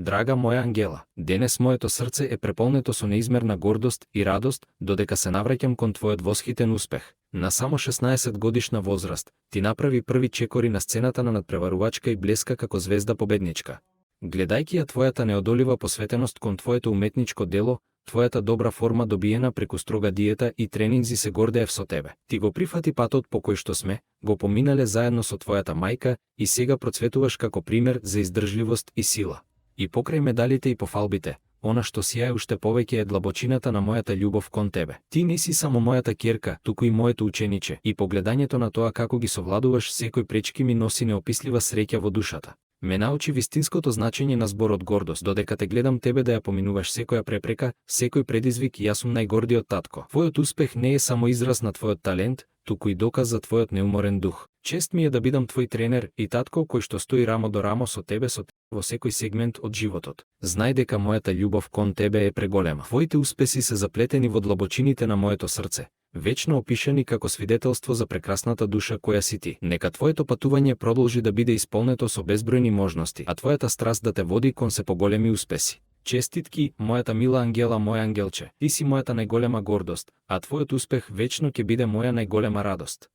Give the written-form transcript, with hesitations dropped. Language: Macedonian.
Драга моја Ангела, денес моето срце е преполнето со неизмерна гордост и радост, додека се навраќам кон твојот восхитен успех. На само 16 годишна возраст, ти направи први чекори на сцената на надпреварувачка и блеска како звезда победничка. Гледајќи ја твојата неодолива посветеност кон твоето уметничко дело, твојата добра форма добиена преку строга диета и тренинзи, се гордеев со тебе. Ти го прифати патот по кој што сме, го поминале заедно со твојата мајка и сега процветуваш како пример за издржливост и сила. И покрај медалите и пофалбите, она што сјае уште повеќе е длабочината на мојата љубов кон тебе. Ти не си само мојата ќерка, туку и моето учениче, и погледањето на тоа како ги совладуваш секој пречки ми носи неопислива среќа во душата. Ме научи вистинското значење на зборот гордост, додека те гледам тебе да ја поминуваш секоја препрека, секој предизвик, јас сум најгордиот татко. Твојот успех не е само израз на твојот талент, туку и доказ за твојот неуморен дух. Чест ми е да бидам твој тренер и татко кој што стои рамо до рамо со тебе во секој сегмент од животот. Знај дека мојата љубов кон тебе е преголема. Твоите успеси се заплетени во длабочините на моето срце, вечно опишани како свидетелство за прекрасната душа која си ти. Нека твоето патување продолжи да биде исполнето со безбројни можности, а твојата страст да те води кон се поголеми успеси. Честитки, мојата мила Ангела, мој ангелче. Ти си мојата најголема гордост, а твојот успех вечно ќе биде моја најголема радост.